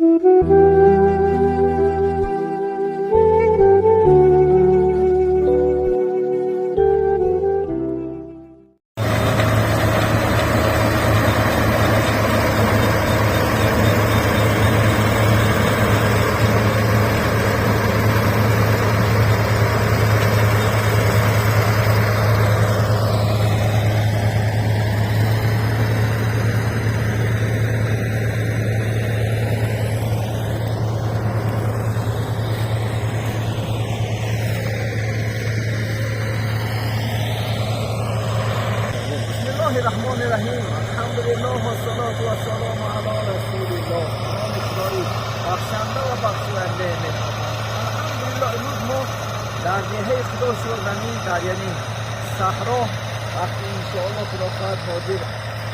بسم الله الرحمن الرحیم. الحمدلله و الصلاة و السلام علی رسول الله. نام خدایی بخشنده و بخشوینده مهربان. الحمدلله، امروز ما در دهه خدا شد زمین در یعنی صحرا، وقتی انشاءالله خدا خواهد حاضر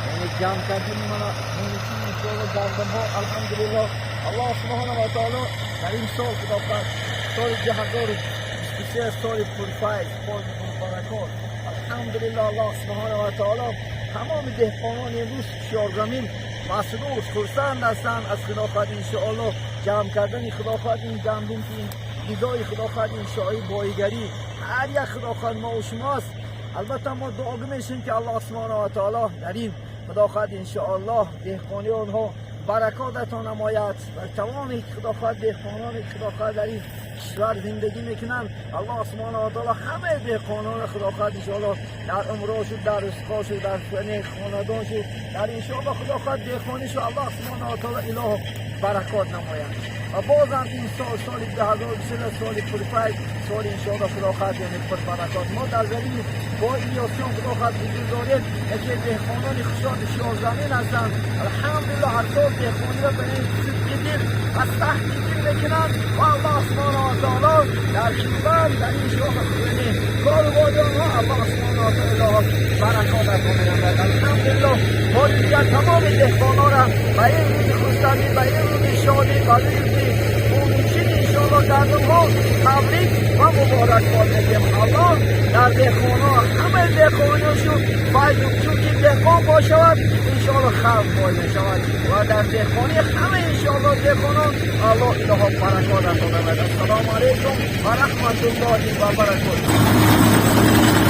یعنی جمع کردیم من انشاءالله گندم ها. الحمدلله، الله سبحانه و تعالی در این سال خدا خواهد سال 2023، سال پرفیض، سال پربرکات. الحمدلله، الله سبحانه و تعالی تمام دهقانان امروز شارزمین مسرور خرسند هستند از خدا خواهد انشاءالله جمع کردن خدا خواهد این گندم که این غذای خدا خواهد این شاهی بایگری هر یک خدا خواهد ما و شماست. البته ما دعا میشیم که الله سبحانه و تعالی در این خدا خواهد انشاءالله دهقانی آنها برکات عطا نماید و تمام خدا خواهد دهقانان خدا خواهد در این کشور زندگی میکنن، الله سبحانه و تعالی همه دهقانان خدا خواهد انشاءالله در عمراشو، در رزقاشو، در خاندانشو، در انشاءالله خدا خواهد دهقانیشو الله سبحانه و تعالی اله برکات نماید. و بازم این سال، سال 2023، سال پرفیض، سال انشاءالله خدا خواهد یعنی پربرکات. ما در زمین با ایاسیان خدا خواهد حضور داریم، یکی دهقانان خوشحال زمین هستند. الحمدلله، هر سال دهقانی را به این صدق دل و سخت دل میکنند و الله سبحانه و تعالی در کشور در این یعنی کار و آنها الله سبحانه و تعالی برکات عطا می‌نماید. الحمدلله، ما دیگر تمام دهقانان را به این روز خرسندی، به این روز شادی، به این روز مؤمنین انشاءالله گندم ها تبریک و مبارک باد میگیم. الله در دهقانا همه دهقاناشو فیض، چون که دهقان باشد انشاءالله خلق بای میشود و در دهقانی همه انشاءالله دهقانان الله اله برکات عطا نماید. السلام علیکم و رحمت الله و برکاته.